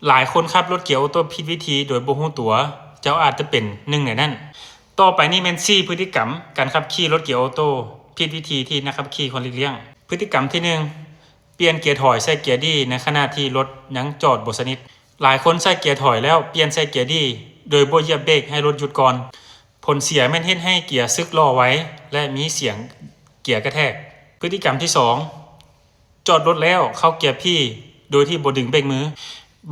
ຫຼາຍຄົນຂັບລົດເກຍໂອໂຕ້ຜິດວິທີໂດຍບໍ່ຮູ້ຕົວ, ເຈົ້າອາດຈະເປັນໜຶ່ງໃນນັ້ນ. ຕໍ່ໄປນີ້ແມ່ນສີ່ພຶດຕິກຳການຂັບຂີ່ລົດເກຍໂອໂຕ້ຜິດວິທີທີ່ນັກຂັບຂີ່ຄວນຫຼີກລ່ຽງ. ພຶດຕິກຳທີໜຶ່ງ, ປ່ຽນເກຍຖອຍໃສ່ເກຍດີໃນຂະນະທີ່ລົດຍັງຈອດບໍ່ສະໜິດ. ຫຼາຍຄົນໃສ່ເກຍຖອຍແລ້ວປ່ຽນໃສ່ເກຍດີໂດຍບໍ່ຢຽບເບຣກໃຫ້ລົດຢຸດກ່ອນ. ຜົນເສຍແມ່ນເຮັດໃຫ້ເກຍສຶກຫຼໍ່ໄວ ແລະ ມີສຽງເກຍກະແທກ. ພຶດຕິກຳທີສອງ, ຈອດລົດແລ້ວເຂົ້າເກຍ P ໂດຍທີ່ບໍ່ດຶງເບຣກມື.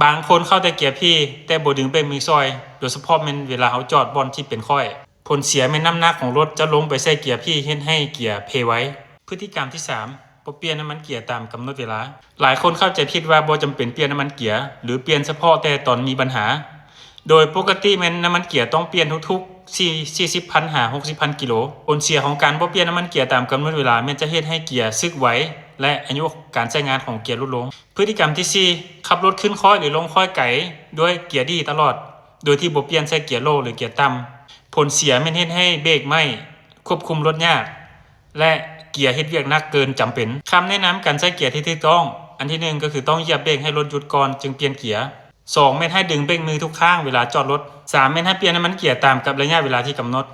ບາງຄົນເຂົ້າແຕ່ເກຍ P ແຕ່ບໍ່ດຶງເບຣກມືຊ່ອຍ, ໂດຍສະເພາະແມ່ນເວລາເຮົາຈອດບ່ອນທີ່ເປັນຄ້ອຍ. ຜົນເສຍແມ່ນນ້ຳໜັກຂອງລົດຈະລົງໄປໃສ່ເກຍ P ເຮັດໃຫ້ເກຍເພໄວ. ພຶດຕິກຳທີສາມ, ບໍ່ປ່ຽນນ້ຳມັນເກຍຕາມກຳນົດເວລາ. ຫຼາຍຄົນເຂົ້າໃຈຜິດວ່າບໍ່ຈຳເປັນປ່ຽນນ້ຳມັນເກຍ ຫຼື ປ່ຽນສະເພາະແຕ່ຕອນມີບັນຫາ. ໂດຍປົກກະຕິແມ່ນນ້ຳມັນເກຍຕ້ອງປ່ຽນທຸກໆ ສີ່ ສີ່ສິບພັນຫາ ຫົກສິບພັນກິໂລ. ຜົນເສຍຂອງການບໍ່ປ່ຽນນ້ຳມັນເກຍຕາມກຳນົດເວລາແມ່ນຈະເຮັດໃຫ້ເກຍສຶກໄວ ແລະ ອາຍຸການໃຊ້ງານຂອງເກຍຫຼຸດລົງ. ພຶດຕິກຳທີສີ່, ຂັບລົດຂຶ້ນຄ້ອຍ ຫຼື ລົງຄ້ອຍໄກດ້ວຍເກຍດີຕະຫຼອດ ໂດຍທີ່ບໍ່ປ່ຽນໃສ່ເກຍໂລ ຫຼື ເກຍຕ່ຳ. ຜົນເສຍແມ່ນເຮັດໃຫ້ເບຣກໄມ້, ຄວບຄຸມລົດຍາກ ແລະ ເກຍເຮັດວຽກໜັກເກີນຈຳເປັນ. ຄຳແນະນຳການໃຊ້ເກຍທີ່ຖືກຕ້ອງ, ອັນທີໜຶ່ງກໍຄືຕ້ອງຢຽບເບຣກໃຫ້ລົດຢຸດກ່ອນຈຶ່ງປ່ຽນເກຍ. ສອງ ແມ່ນໃຫ້ດຶງເບຣກມືທຸກຄັ້ງເວລາຈອດລົດ. ສາມ ແມ່ນໃຫ້ປ່ຽນນ້ຳມັນເກຍຕາມກັບໄລຍະເວລາທີ່ກຳນົດ.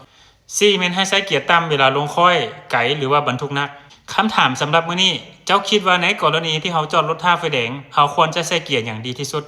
ສີ່ ແມ່ນໃຫ້ໃຊ້ເກຍຕ່ຳເວລາລົງຄ້ອຍໄກ ຫຼືວ່າບັນທຸກໜັກ. ຄຳຖາມສຳລັບມື້ນີ້, ເຈົ້າຄິດວ່າໃນກໍລະນີທີ່ເຮົາຈອດລົດຖ້າໄຟແດງ, ເຮົາຄວນຈະໃສ່ເກຍຫຍັງດີທີ່ສຸດ?